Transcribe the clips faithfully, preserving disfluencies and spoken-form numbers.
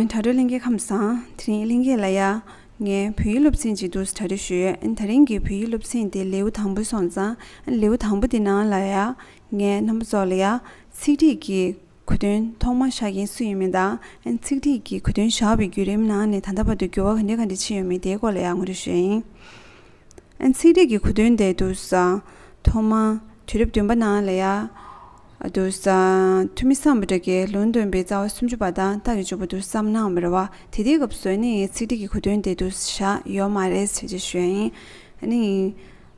དྲ་གྲོགས་ལྷན་རྒྱས་ཁམས་བཟང་། དེ་རིང་ལྷན་རྒྱས་ལ་ཡ་ངས་བོད་ཡིག་སློབ་ཚན་ཅིག་འདུག་སེ་གྲ་སྒྲིག་ཞུས་ཡོད། ཨ་ནི་ད་རིང་གི་བོད་ཡིག་སློབ་ཚན་དེ་ལེའུ་དང་པོ་སོང་ཙང་། ཨ་ནི་ལེའུ་དང་པོ་དེ་ནང་ལ་ཡ་ངས་རྣམ་པ་ཚོ་ལ་ཡ་ཚིག་ཁྲིད་ཀྱི་གོ་དོན་ཐོག་མ་བཞག་མཁན་སུ་ཡིན་མིན་དང་། ཨ་ནི་ཚིག་ཁྲིད་ཀྱི་གོ་དོན་བཞག་པའི་བརྒྱུད་རིམ་ནང་ནས་ད་ལྟ་བར་དུ་འགྱུར་བ་ག་འདྲ་ག་འདྲ་ཕྱིན་ཡོད་མེད་དེའི་སྐོར་ལ་ཡ་ངོ་སྤྲོད་ཞུ་ཡ་ཡིན། ཨ་ནི་ཚིག་ཁྲིད་ཀྱི་གོ་དོན་དེ་འདུག་སེ་ཐོག་མ་དུས་རབས་བདུན་པ་ནང་ལ་ཡ་འདུག་སེ་ཐུ་མི་སམ་བྷོ་ཊ་གིས་ལུང་སྟོན་པའི་རྩ་བ་སུམ་ཅུ་པ་དང་རྟགས་ཀྱི་འཇུག་པ་འདུག་སེ་བརྩམས་གནང་བ་རེད་བ། དེ་དུས་སྐབས་སུ་ནི་ཚིག་ཁྲིད་ཀྱི་གོ་དོན་དེ་འདུག་སེ་བཞག་ཡོད་མ་རེད་ཟེར་གྱི་ཞུ་ཡ་ཡིན། ཨ་ནི་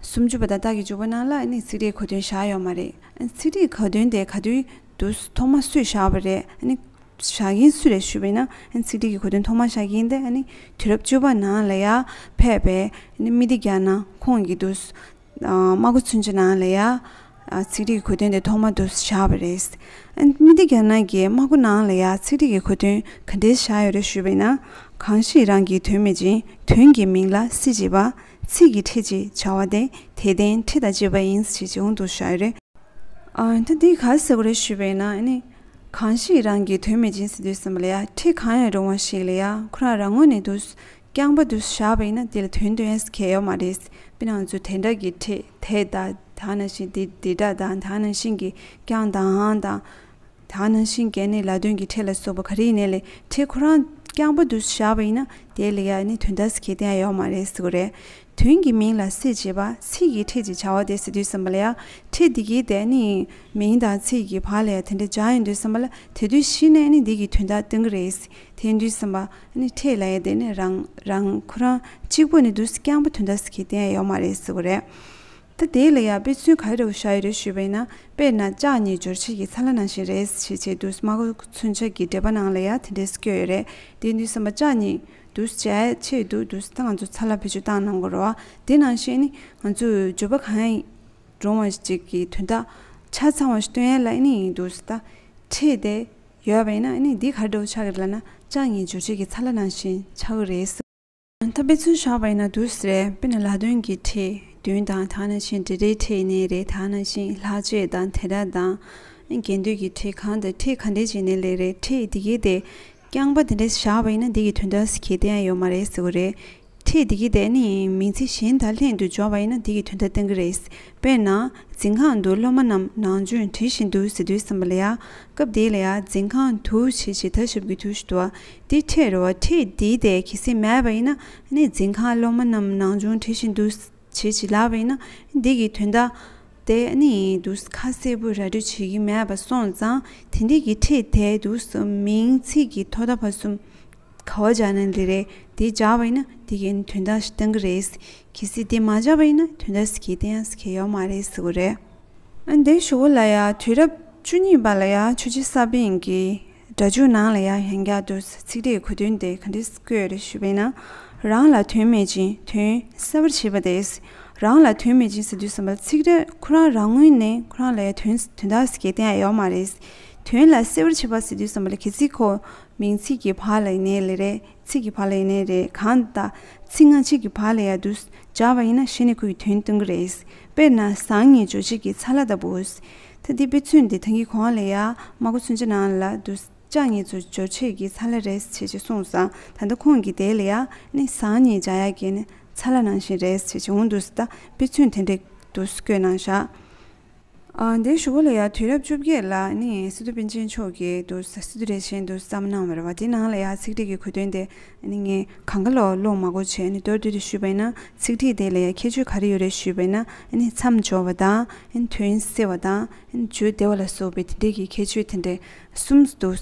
སུམ་ཅུ་པ་དང་རྟགས་ཀྱི་འཇུག་པ་ནང་ལ་ཨ་ནི་ཚིག་ཁྲིད་གོ་དོན་བཞག་ཡོད་མ་རེད། ཨ་ནི་ཚིག་ཁྲིད་གོ་དོན་དེ་ག་དུས་འདུག་སེ་ཐོག་མ་སུས་བཞག་པ་རེད། ཨ་ནི་བཞག་མཁན་སུ་རེད་ཞུས་པ་ཡིན་ན། ཨ་ནི་ཚིག་ཁྲིད་ཀྱི་གོ་དོན་ཐོག་མ་བཞག་མཁན་དེ་ཨ་ནི་དུས་རབས་བཅུ་པ་ནང་ལ་ཡ་ཕེབས་པའི་ཨ་ནི་སྨྲི་ལྡེ་རྒྱ་ནག་ཁོང་གིས་འདུག་སྨྲ་སྒོ་ཚུན་ཆད་ནང་ལ་ཡ་ཚིག་ཁྲིད་ཀྱི་གོ་དོན་དེ་ཐོག་མ་འདུག་སེ་བཞག་པ་རེད། ཨ་ནི་སྨྲི་ལྡེ་རྒྱ་ནག་གིས་སྨྲ་སྒོ་ནང་ལ་ཡ་ཚིག་ཁྲིད་ཀྱི་གོ་དོན་ག་འདྲས་བཞག་ཡོད་རེད་ཞུས་པ་ཡིན་ན། གང་ཞིག་རང་གི་དོན་མེད་ཅིང་དོན་གྱི་མིང་ལ་སྲིད་བྱེད་པ། ཚིག་གི་ཕྲད་ཅེས་བྱ་བ་སྟེ་དེ་ལྟའི་ཕྲད་དང་བཅས་པ་ཡིན་ཞེས་འོང་དུ་བཞག་ཡོད་རེད། ཨ་ད་འདི་ག་རེ་ཟེར་དགོས་རེད་ཞུས་པ་ཡིན་ན། ཨ་ནི་གང་ཞིག་རང་གི་དོན་མེད་ཅིང་ཟེར་དུས་ཙམ་པ་ལ་ཡ་ཕྲད་གང་ཡང་རུང་བ་ཞིག་ལ་ཡ་ཁོ་རང་རང་ངོས་ནས་འདུག་སེ་རྐྱང་པ་འདུག་སེ་བཞག་པ་ཡིན་ན་དེ་ལ་དོན་སྟོན་ཡ་ཟེར་མཁན་ཡོད་མ་རེད། དཔེར་ན་ང་ཚོ་དེ་འདྲ་གི་ཕྲད་དེ་དང་དེ་ནང་བཞིན་དེ་དེ་འདྲ་དང་དེ་ནང་བཞིན་གྱི་རྐྱང་དང་འང་དང་། དེ་ནང་བཞིན་གྱི་ནི་ལ་དོན་གྱི་ཕྲད་ལ་སོགས་པ་ག་རེ་ཡིན་ནའི་ལས་ཕྲད་ཁོ་རང་རྐྱང་པ་འདུག་སེ་བཞག་པ་ཡིན་ན་དེ་ལ་ཡ་ནི་དོན་དག་ཟེར་མཁན་དེ་ཡང་ཡོད་མ་རེད་ཟེར་གྱི་རེད། དོན་གྱི་མིང་ལ་སྲིད་བྱེད་པ། ཚིག་གི་ཕྲད་ཅེས་བྱ་བ་སྟེ་ཟེར་དུས་ཙམ་པ་ལ་ཡ་ཕྲད་འདི་གའི་དེ་ནི་མིང་དང་ཚིག་གི་བར་ལ་ཡ་དེ་འདྲ་སྦྱར་ཡོང་དུས་ཙམ་པ་ལ་དེ་དུས་གཞི་ནས་ནི་འདི་གི་དོན་དག་སྟོན་གྱི་རེད། དེ་ཡིན་དུས་ཙམ་པ་ནི་ཕྲད་ལ་ཡ་དེ་ནི་རང་རང་ཁོ་རང་གཅིག་པོ་ནི་འདུག་སེ་རྐྱང་པ་དོན་དག་ཟེར་མཁན་དེ་ཡང་ཡོད་མ་རེད་ཟེར་གྱི་རེད། ད་དེ་ལ་ཡ་དཔེ་མཚོན་ག་རེ་བཞག་ཡོད་རེད་ཞུས་པ་ཡིན་ན། དཔེར་ན་ལྕགས་གཉིས་སྦྱོར་བྱེད་ཀྱི་ཚ་ལ་ནང་བཞིན་རེད་ཞེས་བྱས་འདུག་སེ་སྨྲ་སྒོ་མཚོན་ཆ་གི་འགྲེལ་པ་ནང་ལ་ཡ་དེ་འདྲས་བཀོད་ཡོད་རེད། དེ་དུས་ཙམ་པ་ལྕགས་གཉིས་འདུག་སེ་བྱས་ཆེད་དུ་འདུག་སེ་ད་ང་ཚོ་ཚ་ལ་བེད་སྤྱོད་བཏང་གནང་དགོས་རེད་བ། དེ་ནང་བཞིན་ནི་ང་ཚོས་བརྗོད་པ་གང་ཡང་རུང་བ་ཅིག་གི་དོན་དག་ཆ་ཚང་བ་ཞིག་སྟོན་ཡ་ལ་ནི་འདུག་སེ་ད་ཕྲད་དེ་ཡོད་པ་ཡིན་ན་ནི་འདི་ག་རེ་འདྲ་བོ་ཆགས་ཀྱི་རེད་ལབ་ན་ལྕགས་གཉིས་སྦྱོར་བྱེད་ཀྱི་ཚ་ལ་ནང་བཞིན་ཆགས་ཀྱི་རེད། ད་དཔེ་མཚོན་བཞག་པ་ཡིན་ན་འདུག་སེ་རེད། དཔེར་ན་ལ་དོན་གྱི་ཕྲད་བདུན་དང་དེ་ནང་བཞིན་འབྲེལ་སྒྲའི་ཕྲད་ཡིན་ནའི་རེད། དེ་ནང་བཞིན་ལྷག་བཅས་དང་དེ་འདྲ་དང་། རྒྱན་སྡུད་ཀྱི་ཕྲད་གང་དང་ཕྲད་ག་འདྲས་བྱས་ནའི་ལས་རེད། ཕྲད་འདི་གའི་དེ་རྐྱང་པ་དེ་འདྲས་བཞག་པ་ཡིན་ན་འདི་གི་དོན་དག་ཟེར་མཁན་དེ་ཡང་ཡོད་མ་རེད་ཟེར་གྱི་རེད། ཕྲད་འདི་གའི་དེ་ནི་མིང་ཚིག་གཞན་དང་ལྷན་དུ་སྦྱོར་བ་ཡིན་ན་འདི་གི་དོན་དག་སྟོན་གྱི་རེད། དཔེར་ན། འཛིན་ཁང་དུ་སློབ་མ་རྣམས་ནང་སྦྱོང་བྱེད་བཞིན་འདུག་ཟེར་དུས་ཙམ་པ་ལ་ཡ། སྐབས་དེ་ལ་ཡ་འཛིན་ཁང་དུ་ཞེས་བྱའི་ད་ཞབས་ཀྱུ་དུ་ཞིག་འདུག་བ། དེ་ཕྲད་རེད་བ། ཕྲད་འདི་དེ་གལ་སྲིད་མེད་པ་ཡིན་ན་ནི་འཛིན་ཁང་སློབ་མ་རྣམས་ནང་སྦྱོང་བྱེད་བཞིན་འདུག་ཅེས་བྱས་ལབ་པ་ཡིན་ན་འདི་གི་དོན་དག་དེ་ནི་འདུག་ཁ་གསལ་པོ་ར་སྤྲོད་བྱེད་ཀྱི་མེད་པ་སོང་ཙང་དེ་འདྲའི་གི་ཕྲད་དེ་འདུག་མིང་ཚིག་གི་ཐོག་མཐའ་བར་གསུམ། ག་བ་སྦྱར་ན་འདི་རེད། དེ་སྦྱར་བ་ཡིན་ན་དེ་གའི་དོན་དག་ཞིག་སྟོན་གྱི་རེད། གལ་སྲིད་དེ་མ་སྦྱར་བ་ཡིན་ན་དོན་དག་ཟེར་མཁན་དེ་ཡང་ཟེར་མཁན་ཡོད་མ་རེད་ཟེར་གྱི་རེད། ཨ་འདིའི་གཞུག་གུ་ལ་ཡ་དུས་རབས་བཅུ་གཉིས་པ་ལ་ཡ་ཆོས་རྗེ་ས་པཎ་གྱི་སྒྲ་འཇུག་ནང་ལ་ཡ་ཡང་བསྐྱར་དུ་ཚིག་ཕྲད་ཀྱི་གོ་དོན་དེ་ག་འདྲས་བཀོད་ཡོད་རེད་ཞུས་པ་ཡིན་ན། རང་ལ་དོན་མེད་ཅིང་དོན་གསལ་བར་བྱེད་པ་དེ། རང་ལ་དོན་མེད་ཅིང་ཟེར་དུས་ཙམ་པ་ཚིག་ཕྲད་ཁོ་རང་རང་ངོས་ནས་ཁོ་རང་ལ་ཡ་དོན་དོན་དག་ཟེར་མཁན་དེ་ཡང་ཡོད་མ་རེད། དོན་ལ་གསལ་བར་བྱེད་པ་ཟེར་དུས་ཙམ་པ་ལ་གལ་སྲིད་ཁོ་མིང་ཚིག་གི་བར་ལ་ཡིན་ནའི་ལས་རེད། ཚིག་གི་བར་ལ་ཡིན་ནའི་རེད། གང་ལྟར་ཚིག་སྔ་ཕྱི་གི་བར་ལ་ཡ་འདུག་སྦྱར་བ་ཡིན་ན་གཞི་ནས་ཁོ་ཡི་དོན་སྟོན་གྱི་རེད། དཔེར་ན་ཟངས་གཉིས་སྦྱོར་བྱེད་ཀྱི་ཚ་ལ་ལྟ་བུ། ད་འདི་དཔེ་མཚོན་འདི་ཐང་གི་གོང་ལ་ཡ་སྨྲ་སྒོ་མཚོན་ཆ་ནང་ལ་འདུག་ལྕགས་གཉིས་སུ་སྦྱོར་བྱེད་ཀྱི་ཚ་ལ་རེད་ཅེས་ཅེས་གསུངས་སོང་། ད་ལྟ་ཁོང་གིས་དེ་ལ་ཡ་ནི་ཟངས་གཉིས་སྦྱར་ཡ་གི་ནི་ཚ་ལ་ནང་བཞིན་རེད་ཅེས་ཅེས་འོང་འདུག་ད་དཔེ་མཚོན་དེ་འདྲས་འདུག་བཀོད་གནང་བཞག་ཨ་འདིའི་གཞུག་གུ་ལ་ཡ་དུས་རབས་བཅོ་བརྒྱད་ལ་ནི་སི་ཏུ་པཎ་ཆེན་མཆོག་གིས་འདུག་སི་ཏུ་རས་ཆེན་འདུག་བརྩམས་གནང་བ་རེད་བ། དེ་ནང་ལ་ཡ་ཚིག་ཕྲད་ཀྱི་གོ་དོན་དེ་ནི་ངས་གང་ག་ལོག་ཀློག་མ་དགོས་བྱས་ནི་མདོར་བསྡུས་ཏེ་ཞུས་པ་ཡིན་ན་ཚིག་ཕྲད་དེ་ལ་ཡ་ཁྱད་ཆོས་ག་རེ་ཡོད་རེད་ཞུས་པ་ཡིན་ན་ནི་མཚམས་སྦྱོར་བ་དང་ནི་དོན་གསལ་བ་དང་ནི་བརྗོད་བདེ་བ་ལ་སོགས་པའི་དེ་འདྲས་ཀྱི་ཁྱད་ཆོས་དེ་འདྲས་གསུམ་འདུག་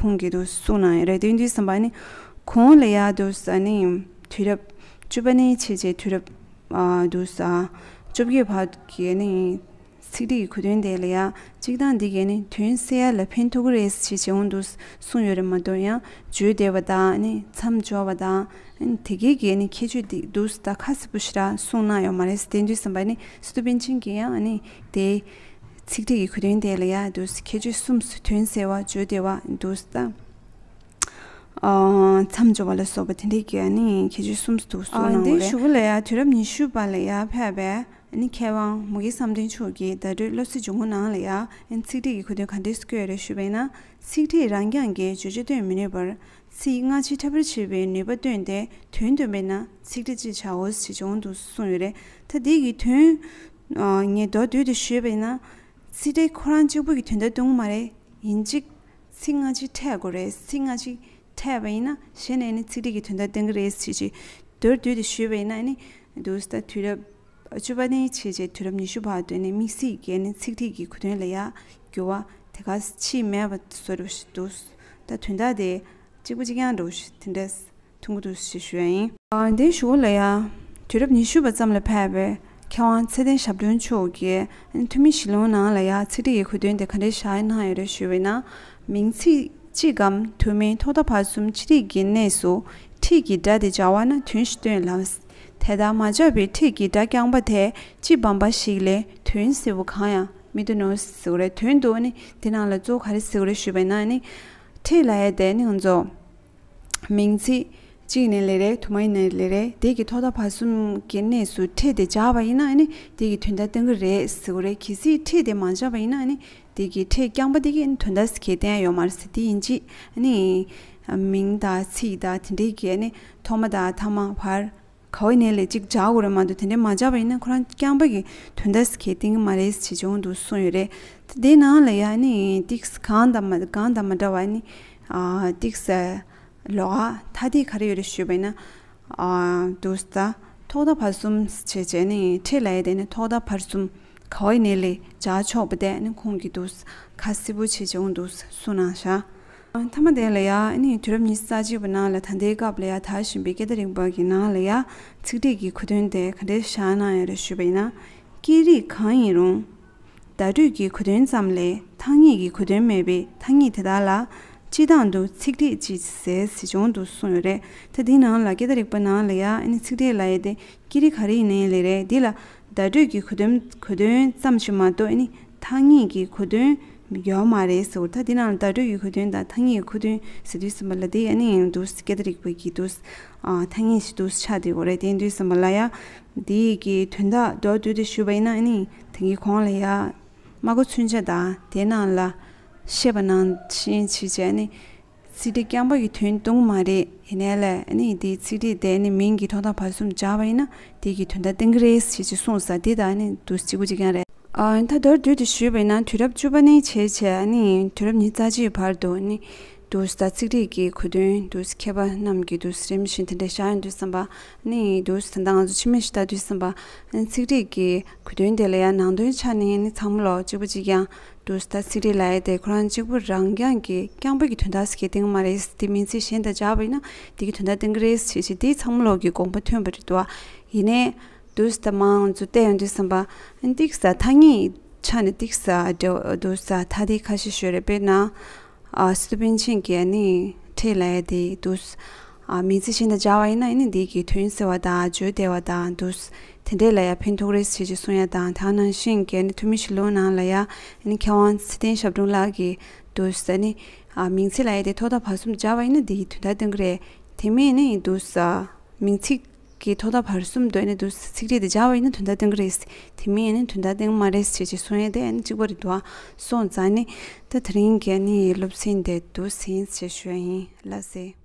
ཁོང་གིས་འདུག་གསུངས་གནང་ཡོད་རེད། དེ་ཡིན་དུས་ཙམ་པ་ནི་གོང་ལ་ཡ་འདུག་ནི་དུས་རབས་བཅུ་པ་ནས་བྱས་རྗེས་དུས་རབས་ཨ་འདུག་བཅོ་བརྒྱད་བར་གྱི་ནི་ཚིག་ཕྲད་ཀྱི་གོ་དོན་དེ་ལ་ཡ་གཅིག་དང་འདི་གས་ནི་དོན་གསལ་ཡ་ལ་ཕན་ཐོགས་ཀྱི་རེད་ཅེས་བྱས་འོང་དུ་གསུངས་ཡོད་རེད་མ་གཏོགས་ཡང་བརྗོད་བདེ་བ་དང་ནི་མཚམས་སྦྱོར་བ་དང་ནི་དེ་གས་ཀྱི་ནི་ཁྱད་ཆོས་འདི་འདུག་ད་ཁ་གསལ་པོ་ཞེ་དྲག་གསུངས་གནང་ཡོད་མ་རེད། དེ་དུས་ཙམ་པ་ནི་སི་ཏུ་པཎ་ཆེན་གྱིས་ཡང་ནི་དེ་ཚིག་ཕྲད་ཀྱི་གོ་དོན་དེ་ལ་ཡ་འདུག་ཁྱད་ཆོས་གསུམ་དོན་གསལ་བ་བརྗོད་བདེ་བ་འདུག་ད་མཚམས་སྦྱོར་བ་ལ་སོགས་པ་དེ་འདྲས་ཀྱི་ནི་ཁྱད་ཆོས་གསུམ་འདུག་གསུངས་གནང་ཡོད་རེད། གཞུག་གུ་ལ་ཡ་དུས་རབས་ཉི་ཤུ་པ་ལ་ཡ་ཕེབས་པའི་ཨ་ནི་མཁས་དབང་མུ་གེ་བསམ་གཏན་མཆོག་གིས་བརྡ་སྤྲོད་སློབ་ཚན་བྱུང་ཁུངས་ནང་ལ་ཡ་ཨ་ནི་ཚིག་ཕྲད་ཀྱི་གོ་དོན་ག་འདྲས་བཀོད་ཡོད་རེད་ཞུས་པ་ཡིན་ན། ཚིག་ཕྲད་རང་རྐྱང་གིས་བརྗོད་བྱ་སྟོན་མི་ནུས་པར་ཚིག་སྔ་ཕྱི་འཁྲབ་པར་བྱེད་པའི་ནུས་པ་བཏོན་ཏེ་དོན་སྟོན་པས་ན་ཚིག་ཕྲད་ཅེས་བྱའོ་ཞེས་བྱུང་དུ་གསུངས་ཡོད་རེད། ད་འདི་གི་དོན་ངས་མདོར་བསྡུས་ཏེ་ཞུས་པ་ཡིན་ན། ཚིག་ཕྲད་ཁོ་རང་གཅིག་པུ་གི་དོན་དག་སྟོན་གྱི་མ་རེད། ཡིན་གཅིག་ཚིག་སྔ་ཕྱི་འཕྲད་དགོས་རེད། ཚིག་སྔ་ཕྱི་འཕྲད་པ་ཡིན་ན་གཞི་ནས་ནི་ཚིག་ཕྲད་ཀྱི་དོན་དག་སྟོན་གྱི་རེད་ཞེས་ཀྱི་མདོར་བསྡུས་ཏེ་ཞུས་པ་ཡིན་ན་ནི། འདུག་ད་དུས་རབས་བཅུ་པ་ནས་བྱས་རྗེས་དུས་རབས་ཉི་ཤུ་བར་དུ་ནི་དམིགས་བསལ་གྱི་ནི་ཚིག་ཕྲད་ཀྱི་གོ་དོན་ལ་ཡ་འགྱུར་བ་དེ་ག་ཕྱིན་མེད་པ་བཟོ་འདྲ་ཞིག་འདུག་ད་དོན་དག་དེ་གཅིག་པ་གཅིག་རྐྱང་འདྲ་ཞིག་དེ་འདྲ་མཐོང་གི་འདུག་ཞེས་ཞུ་ཡ་ཡིན། ཨ་འདིའི་གཞུག་ལ་ཡ་དུས་རབས་ཉི་ཤུ་པ་ཙམ་ལ་ཕེབས་པའི་མཁས་དབང་ཚེ་བརྟན་ཞབས་དྲུང་མཆོག་གིས་ཐོན་མིའི་གཞིས་ལུང་ནང་ལ་ཡ་ཚིག་ཕྲད་ཀྱི་གོ་དོན་དེ་ག་འདྲ་བཞག་གནང་ཡོད་རེད་ཞུས་པ་ཡིན་ན། མིང་ཚིག་གཅིག་གམ་དུ་མའི་ཐོག་མཐའ་བར་གསུམ་ཕྱི་རིགས་ཀྱི་གནས་སུ་ཕྲད་ཀྱི་སྒྲ་དེ་སྦྱར་བ་ན་དོན་ཞིག་སྟོན་ལ། དེ་ལྟར་མ་སྦྱར་བའི་ཕྲད་ཀྱི་སྒྲ་རྐྱང་པ་དེ་གཅིག་བམ་པ་ཞིག་ལས་དོན་གསལ་པོ་གང་ཡང་མི་འདུག་ནོ་ཟེར་བ་རེད། དོན་དུ་ནི་དེ་ནང་ལ་གཙོ་བོ་ག་རེ་ཟེར་བ་རེད་ཞུས་པ་ཡིན་ན་ནི། ཕྲད་ལབ་ཡ་དེ་ནི་ང་ཚོ་མིང་ཚིག་གཅིག་ནས་ལས་རེད། དུ་མ་ཡིན་ནས་ལས་རེད། དེ་གི་ཐོག་མཐའ་བར་གསུམ་གྱི་གནས་སུ་ཕྲད་དེ་སྦྱར་བ་ཡིན་ན་ནི་དེ་གི་དོན་དག་སྟོན་གྱི་རེད་ཟེར་བ་རེད། གལ་སྲིད་ཕྲད་དེ་མ་སྦྱར་བ་ཡིན་ན་ནི་དེ་གི་ཕྲད་རྐྱང་པ་དེ་གི་ནི་དོན་དག་ཟེར་གྱི་སྟོན་ཡ་ཡོད་མ་རེད་ཟེར། དེ་ཡིན་གཅིག་ནི་མིང་དང་ཚིག་དང་དེ་འདྲའི་གི་ནི་ཐོག་མ་དང་ཐ་མ་བར་ག་བ་ཡིན་ནའི་ལས་གཅིག་སྦྱར་དགོས་རེད་མ་གཏོགས་དེ་འདྲའི་མ་སྦྱར་བ་ཡིན་ན་ཁོ་རང་རྐྱང་པ་གི་དོན་དག་ཟེར་གྱི་སྟོན་གྱི་མ་རེད་ཟེར་བྱུང་འདུག་གསུངས་ཡོད་རེད། དེ་ནང་ལ་ཡ་ནི་ཏིག་གང་དང་མ་གང་དང་མ་འདྲ་བ་ནི་ཏིག་ལོགས་ཀ་ཐ་དད་ག་རེ་ཡོད་རེད་ཞུས་པ་ཡིན་ན། འདུག་ད་ཐོག་མཐའ་བར་གསུམ་བྱས་བྱས་ནི་ཕྲད་ལབ་ཡ་དེ་ནི་ཐོག་མཐའ་བར་གསུམ་ག་བ་ཡིན་ནའི་ལས་སྦྱར་ཆོག་པ་དེ་ནི་ཁོང་གིས་འདུག་ཁ་གསལ་པོ་བྱས་བྱུང་འདུག་གསུངས་གནང་བཞག་མཐའ་མ་དེ་ལ་ཡ་ནི་དུས་རབས་ཉི་ཤུ་རྩ་གཅིག་པ་ནང་ལ་ད་ལྟའི་སྐབས་ལ་ཡ་དར་བཞིན་པའི་སྐད་བརྡ་རིག་པ་གི་ནང་ལ་ཡ་ཚིག་ཕྲད་ཀྱི་གོ་དོན་དེ་ག་འདྲས་བཞག་གནང་ཡོད་རེད་ཞུས་པ་ཡིན་ན། སྐད་རིགས་གང་ཡིན་རུང་བརྡ་སྤྲོད་ཀྱི་གོ་དོན་ཙམ་ལས་ཐ་སྙད་ཀྱི་གོ་དོན་མེད་པས་ཐ་སྙད་དེ་དག་ལ་སྤྱིར་བཏང་དུ་ཚིག་ཕྲད་ཅེས་ཟེར་ཟེར་བྱུང་དུ་གསུངས་ཡོད་རེད། ད་དེའི་ནང་ལ་སྐད་བརྡ་རིག་པ་ནང་ལ་ཡ་ནི་ཚིག་ཕྲད་ལབ་ཡ་དེ་སྐད་རིགས་ག་རེ་ཡིན་ནའི་ལས་རེད། འདི་ལ་བརྡ་སྤྲོད་ཀྱི་གོ་དོན་གོ་དོན་ཙམ་ཞིག་མ་གཏོགས་ནི་ཐ་སྙད་ཀྱི་གོ་དོན་ཡོད་མ་རེད་ཟེར། ད་འདི་ནང་ལ་བརྡ་སྤྲོད་ཀྱི་གོ་དོན་དང་ཐ་སྙད་ཀྱི་གོ་དོན་ཟེར་དུས་ཙམ་པ་ལ་དེ་ཡ་ནི་འདུག་སྐད་བརྡ་རིག་པ་གི་འདུག་ཨ་ཐ་སྙད་ཞིག་འདུག་ཆགས་བསྡད་ཡོད་རེད། དེ་དུས་ཙམ་པ་ལ་ཡ་འདི་གི་དོན་དག་མདོར་བསྡུས་ཏེ་ཞུས་པ་ཡིན་ན་ནི་དེ་གི་གོང་ལ་ཡ་སྨྲ་སྒོ་མཚོན་ཆ་དང་དེ་ནང་ལ་བཤད་པ་ནང་བཞིན་བྱས་བྱས་ནི། ཚིག་ཕྲད་རྐྱང་པ་གི་དོན་སྟོན་གྱི་མ་རེད། ཡིན་ནའི་ལས་ནི་དེའི་ཚིག་ཕྲད་དེ་ནི་མིང་གི་ཐོག་མཐའ་བར་གསུམ་སྦྱར་བ་ཡིན་ན་དེ་གི་དོན་དག་སྟོན་གྱི་རེད་ཞེས་ཀྱི་གསུངས་ས་དེ་དང་ནི་འདུག་གཅིག་པ་གཅིག་རྐྱང་རེད། ཨ་ད་མདོར་བསྡུས་ཏེ་ཞུས་པ་ཡིན་ན་དུས་རབས་བཅུ་པ་ནས་བྱས་བྱས་ནི་དུས་རབས་ཉི་ཤུ་རྩ་གཅིག་བར་དུ་ནི་འདུག་ད་ཚིག་ཕྲད་ཀྱི་གོ་དོན་འདུག་མཁས་པ་རྣམས་ཀྱིས་འདུག་རིམ་བཞིན་དེ་འདྲ་བཞག་ཡོང་དུས་ཙམ་པ་ནི་འདུག་ད་ལྟ་ང་ཚོ་ཕྱི་མིག་ཞིག་ལྟ་དུས་ཙམ་པ་ནི་ཚིག་ཕྲད་ཀྱི་གོ་དོན་དེ་ལ་ཡང་ནང་དོན་ཆ་ནས་ནི་ཚང་མ་ལོག་གཅིག་པ་གཅིག་རྐྱང་འདུག་ད་ཚིག་ཕྲད་ལབ་ཡ་དེ་ཁོ་རང་གཅིག་པུ་རང་རྐྱང་གི་རྐྱང་པ་གི་དོན་དག་ཟེར་གྱི་སྟོན་གྱི་མ་རེད། དེ་མིང་ཚིག་གཞན་དང་སྦྱར་བ་ཡིན་ན་དེ་གི་དོན་དག་སྟོན་གྱི་རེད་ཟེར་བྱས་དེ་ཚང་མ་ལོག་གི་དགོངས་པ་ཐོན་པ་རེད་འདུག་ཡིན་ནའི་འདུག་ད་མང་ཚོ་བལྟས་ཡོང་དུས་ཙམ་པ་ཏིག་ས་ཐ་སྙད་ཆ་ནས་ཏིག་ས་འདུག་ད་ཐ་དད་ཁ་ཤས་ཤོད་རེད། དཔེར་ན། ཨ་སི་ཏུ་པཎ་ཆེན་གྱིས་ནི་ཕྲད་ལབ་ཡ་དེ་འདུག་ཨ་མིང་ཚིག་གཞན་དང་སྦྱར་བ་ཡིན་ན་ནི་འདི་གི་དོན་གསལ་བ་དང་བརྗོད་བདེ་བ་དང་འདུག་དེ་འདྲས་ལ་ཡང་ཕན་ཐོགས་རེད་ཟེར་ཅིག་གསུང་ཡ་དང་། ད་ནང་བཞིན་གྱི་ནི་ཐོན་མིའི་གཞིས་ལུང་ནང་ལ་ཡང་ནི་མཁས་དབང་ཚེ་བརྟན་ཞབས་དྲུང་ལགས་ཀྱིས་འདུག་ནི་ཨ་མིང་ཚིག་ལབ་ཡ་དེ་ཐོག་མཐའ་བར་གསུམ་སྦྱར་བ་ཡིན་ན་འདི་གི་དོན་དག་སྟོན་གྱི་རེད། དེ་མིན་ནི་འདུག་མིང་ཚིག་གི་ཐོག་མཐའ་བར་གསུམ་དུ་ནི་འདུག་ཚིག་ཕྲད་དེ་སྦྱར་བ་ཡིན་ན་དོན་དག་སྟོན་གྱི་རེད། དེ་མིན་ནི་དོན་དག་སྟོན་གྱི་མ་རེད་ཟེར་ཅིག་གསུང་ཡ་དེ་ནི་གཅིག་པ་རེད་འདུག་སོང་ཙང་ནི་ད་དེ་རིང་གི་ནི་སློབ་ཚན་དེ་འདུག་ཟིན་ཞེས་ཞུ་ཡ་ཡིན། ལགས་སེ།